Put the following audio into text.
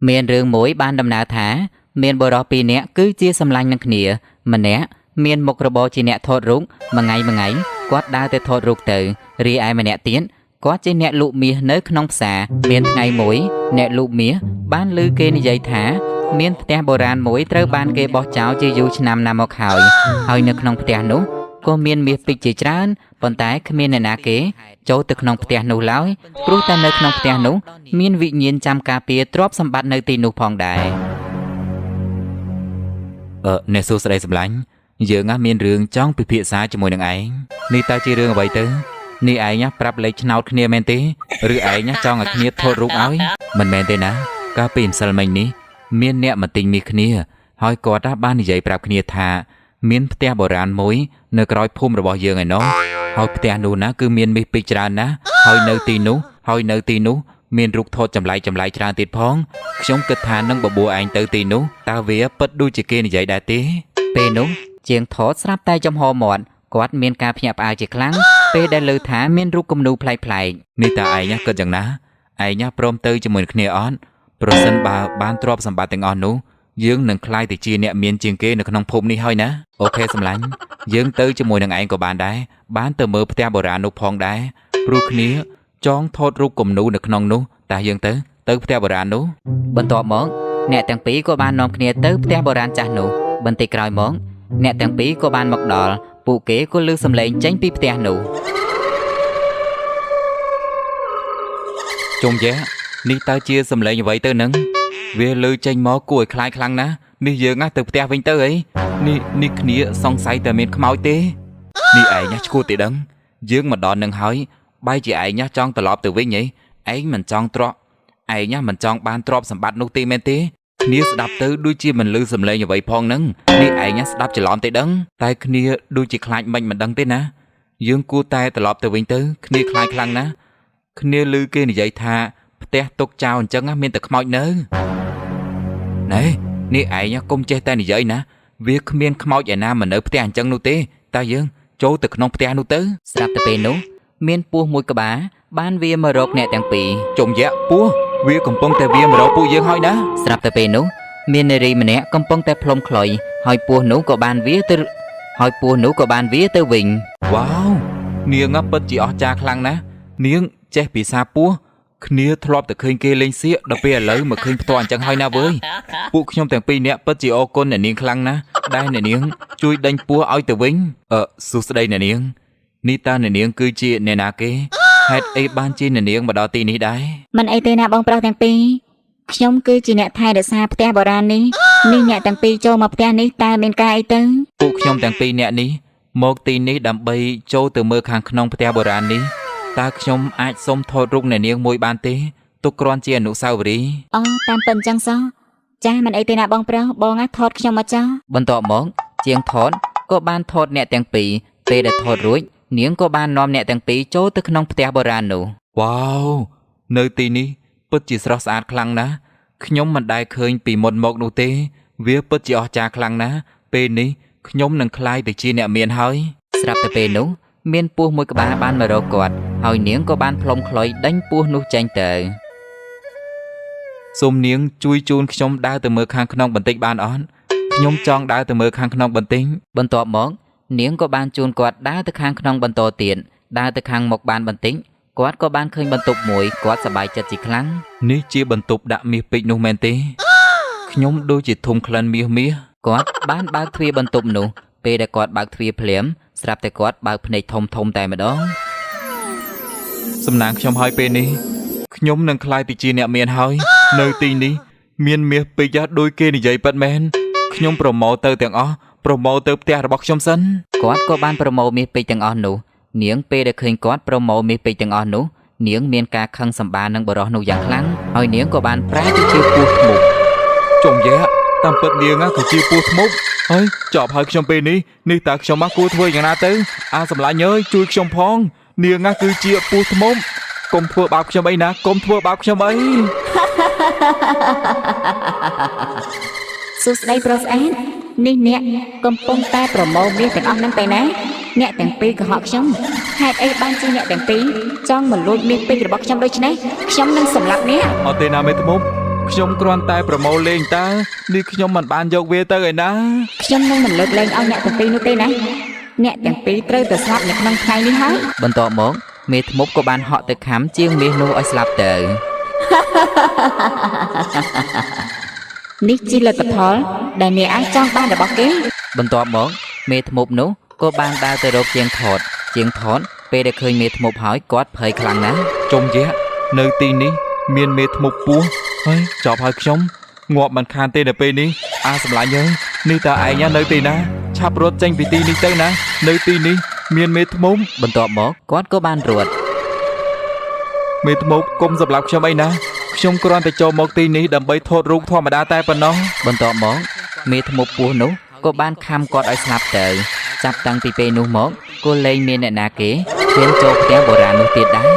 មានរឿងមួយបានដំណើរថាមានបុរសពីរនាក់គឺជាសម្លាញ់នឹងគ្នាម្នាក់មានមុខរបរជាអ្នកថតរូបមួយថ្ងៃមួយថ្ងៃគាត់ដើរទៅថតរូបទៅរីឯម្នាក់ទៀតគាត់ជាអ្នកលក់មាសនៅក្នុងផ្សារមានថ្ងៃមួយអ្នកលក់មាសបានឮគេនិយាយថាមានផ្ទះបុរាណមួយត្រូវបានគេបោះចោលជាយូរឆ្នាំណាស់មកហើយហើយនៅក្នុងផ្ទះនោះក៏មានមាសពេជ្រជាច្រើនប៉ុន្តែគ្មានអ្នកណាគេចូលទៅក្នុងផ្ទះនោះឡើយព្រោះតែនៅក្នុងផ្ទះនោះមានវិញ្ញាណចាំការពារទ្រព្យសម្បត្តិនៅទីនោះផងដែរ អឺអ្នកសួស្តីសម្លាញ់យើងណាមានរឿងចង់ពិភាក្សាជាមួយនឹងឯងនេះតើជារឿងអ្វីទៅនេះឯងណាប្រាប់លេខឆ្នោតគ្នាមែនទេឬឯងណាចង់ឲ្យគ្នាថតរូបឲ្យមិនមែនទេណាកាលពីម្សិលមិញនេះមានអ្នកមកទិញមាសគ្នាហើយគាត់ណាបាននិយាយប្រាប់គ្នាថាមានផ្ទះបុរាណមួយនៅក្រោយភូមិរបស់យើងឯណោះហើយផ្ទះនោះណាគឺមានមាសពេជ្រច្រើនណាស់ហើយនៅទីនោះហើយនៅទីនោះមានរូបថតចម្លែកចម្លែកច្រើនទៀតផងខ្ញុំគិតថានឹងបបួលឯងទៅទីនោះតើវាពិតដូចជាគេនិយាយដែរទេ ពេលនោះជាងថតស្រាប់តែចំហមាត់គាត់មានការភ្ញាក់ផ្អើលជាខ្លាំងពេលដែលឮថាមានរូបគំនូរប្លែកៗ នេះតើឯងណាគិតយ៉ាងណាឯងណាព្រមទៅជាមួយគ្នាអត់ប្រសិនបើបានទ្រព្យសម្បត្តិទាំងអស់នោះយើងនឹងក្លាយទៅជាអ្នកមានជាងគេនៅក្នុងភូមិនេះហើយណាOK សម្លាញ់យើងទៅជាមួយនឹងឯងក៏បានដែរបានទៅមើលផ្ទះបុរាណនោះផងដែរព្រោះគ្នាចងថតរូបគំនូរនៅក្នុងនោះតើយើងទៅទៅផ្ទះបុរាណនោះ បន្ទាប់មកអ្នកទាំងពីរក៏បាននាំគ្នាទៅផ្ទះបុរាណចាស់នោះបន្តិចក្រោយមកអ្នកទាំងពីរក៏បានមកដល់ពួកគេក៏ឮសំឡេងចេញពីផ្ទះនោះ ជុំយៈនេះតើជាសំឡេងអ្វីទៅនឹងវាលើចេញមកគួរឲ្យខ្លាចខ្លាំងណាស់នេះយើងណាទៅផ្ទះវិញទៅអីនេះនេះគ្នាសង្ស័យតែមានខ្មោចទេនេះឯងណាឈួតទេដឹងយើងមកដល់នឹងហើយបែរជាឯងណាចង់ត្រឡប់ទៅវិញហីឯងមិនចង់ទ្រព្យឯងណាមិនចង់បានទ្រព្យសម្បត្តិនោះទេមែនទេគ្នាស្ដាប់ទៅដូចជាមិនលឺសំឡេងអ្វីផងហ្នឹងនេះឯងណាស្ដាប់ច្រឡំទេដឹងតែគ្នាដូចជាខ្លាចមិនមិនដឹងទេណាយើងគួរតែត្រឡប់ទៅវិញទៅគ្នាខ្លាចខ្លាំងណាស់ គ្នាឮគេនិយាយថាផ្ទះទុកចោលអញ្ចឹងណាមានតែខ្មោចនៅណែនេះឯងណាកុំចេះតែនិយាយណាវាគ្មានខ្មោចឯណាមកនៅផ្ទះអញ្ចឹងនោះទេតើយើងចូលទៅក្នុងផ្ទះនោះទៅ ស្រាប់តែពេលនោះមានពស់មួយក្បាលបានវាមករកអ្នកទាំងពីរ ជុំយៈពស់វាកំពុងតែវាមករកពួកយើងហើយណា ស្រាប់តែពេលនោះមាននារីម្នាក់កំពុងតែផ្លុំខ្លុយហើយពស់នោះក៏បានវាទៅហើយពស់នោះក៏បានវាទៅវិញ វ៉ាវនាងណាពិតជាអស្ចារ្យខ្លាំងណាស់នាងចេះភាសាពស់គ្នាធ្លាប់តែឃើញគេលេងសៀកដល់ពេលឥឡូវមកឃើញផ្ទាល់អញ្ចឹងហើយណាវើយពួកខ្ញុំទាំងពីរនាក់ពិតជាអរគុណអ្នកនាងខ្លាំងណាស់ដែលអ្នកនាងជួយដេញពស់ឲ្យទៅវិញអឺសួស្តីអ្នកនាងនេះតើអ្នកនាងគឺជាអ្នកណាគេហេតុអីបានជាអ្នកនាងមកដល់ទីនេះដែរ មិនអីទេណាបងប្រុសទាំងពីរខ្ញុំគឺជាអ្នកថែរក្សាផ្ទះបុរាណនេះនេះអ្នកទាំងពីរចូលមកផ្ទះនេះតើមានការអីទៅ ពួកខ្ញុំទាំងពីរនាក់នេះមកទីនេះដើម្បីចូលទៅមើលខាងក្នុងផ្ទះបុរាណនេះតើខ្ញុំអាចសុំថតរូបអ្នកនាងមួយបានទេទុកគ្រាន់ជាអនុស្សាវរីយ៍ អូតាមពិតអញ្ចឹងសោះចាស់មិនអីទេណាបងប្រុសបងណាថតខ្ញុំមកចោះ បន្ទាប់មកជាងថតក៏បានថតអ្នកទាំងពីរពេលដែលថតរួចនាងក៏បាននាំអ្នកទាំងពីរចូលទៅក្នុងផ្ទះបុរាណនោះ វ៉ាវនៅទីនេះពិតជាស្រស់ស្អាតខ្លាំងណាស់ខ្ញុំមិនដែលឃើញពីមុនមកនោះទេ វាពិតជាអស្ចារ្យខ្លាំងណាស់ពេលនេះខ្ញុំនឹងក្លាយទៅជាអ្នកមានហើយ ស្រាប់តែពេលនោះមានពស់មួយក្បាលបានមករកគាត់ហើយនាងក៏បានផ្លុំខ្លុយដេញពស់នោះចេញទៅ សូមនាងជួយជូនខ្ញុំដើរទៅមើលខាងក្នុងបន្តិចបានអត់ខ្ញុំចង់ដើរទៅមើលខាងក្នុងបន្តិច បន្ទាប់មកនាងក៏បានជូនគាត់ដើរទៅខាងក្នុងបន្តទៀតដើរទៅខាងមុខបានបន្តិចគាត់ក៏បានឃើញបន្ទប់មួយគាត់សប្បាយចិត្តជាខ្លាំង នេះជាបន្ទប់ដាក់មាសពេជ្រនោះមែនទេខ្ញុំដូចជាធុំក្លិនមាសមាស គាត់បានបើកទ្វារបន្ទប់នោះពេលដែលគាត់បើកទ្វារភ្លាមស្រាប់តែគាត់បើកភ្នែកធំធំតែម្ដង សំណាងខ្ញុំហើយពេលនេះខ្ញុំនឹងក្លាយទៅជាអ្នកមានហើយនៅទីនេះមានមាសពេជ្រដូចគេនិយាយពិតមែនខ្ញុំប្រមូលទៅទាំងអស់ប្រមូលទៅផ្ទះរបស់ខ្ញុំសិន គាត់ក៏បានប្រមូលមាសពេជ្រទាំងអស់នោះនាងពេលដែលឃើញគាត់ប្រមូលមាសពេជ្រទាំងអស់នោះនាងមានការខឹងសម្បារនឹងបុរសនោះយ៉ាងខ្លាំងហើយនាងក៏បានប្រែទៅជាពស់ធ្មប់ ចុងយៈតាមពិតនាងណាក៏ជាពស់ធ្មប់ហើយចប់ហើយខ្ញុំពេលនេះនេះតើខ្ញុំមកគួរធ្វើយ៉ាងណាទៅអាសម្លាញ់អើយជួយខ្ញុំផងនាងណាគឺជាពស់ធ្មប់កុំធ្វើបាបខ្ញុំអីណាកុំធ្វើបាបខ្ញុំអី សួស្តីប្រុសស្អាតនេះអ្នកកំពុងតែប្រមូលមាសទាំងអស់ហ្នឹងទៅណាអ្នកទាំងពីរកុហកខ្ញុំហេតុអីបានជាអ្នកទាំងពីរចង់មកលួចមាសពេជ្ររបស់ខ្ញុំដូច្នេះខ្ញុំនឹងសម្លាប់អ្នក អត់ទេណាមេធ្មប់ ខ្ញុំគ្រាន់តែប្រមូលលេងតើនេះខ្ញុំមិនបានយកវាទៅឯណា ខ្ញុំនឹងមិនលើកលែងឲ្យអ្នកទាំងពីរនោះទេណាអ្នកទាំងពីរត្រូវតែស្លាប់នៅក្នុងថ្ងៃនេះហើយ បន្ទាប់មកមេធ្មប់ក៏បានហក់ទៅខំជាងមាសនោះឲ្យស្លាប់ទៅ នេះជាលទ្ធផល ដែលអ្នកឯងចង់បានរបស់គេ បន្ទាប់មកមេធ្មប់នោះក៏បានដើរទៅរកជាងថតជាងថតពេលដែលឃើញមេធ្មប់ហើយគាត់ភ័យខ្លាំងណាស់ ជុំយៈនៅទីនេះមានមេធ្មប់ពោះហើយចប់ហើយខ្ញុំងាប់មិនខានទេនៅពេលនេះអាសម្លាញ់យើងនេះតើឯងណានៅទីណាឆាប់រត់ចេញពីទីនេះទៅណានៅទីនេះមានមេធ្មប់ បន្ទាប់មកគាត់ក៏បានរត់ មេធ្មប់គុំសម្រាប់ខ្ញុំអីណាខ្ញុំគ្រាន់តែចូលមកទីនេះដើម្បីថតរូបធម្មតាតែប៉ុណ្ណោះ បន្ទាប់មកមេធ្មប់ពោះនោះក៏បានខំគាត់ឲ្យស្លាប់ទៅចាប់តាំងពីពេលនោះមកក៏លែងមានអ្នកណាគេហ៊ានចូលផ្ទះបុរាណនោះទៀតដែរ។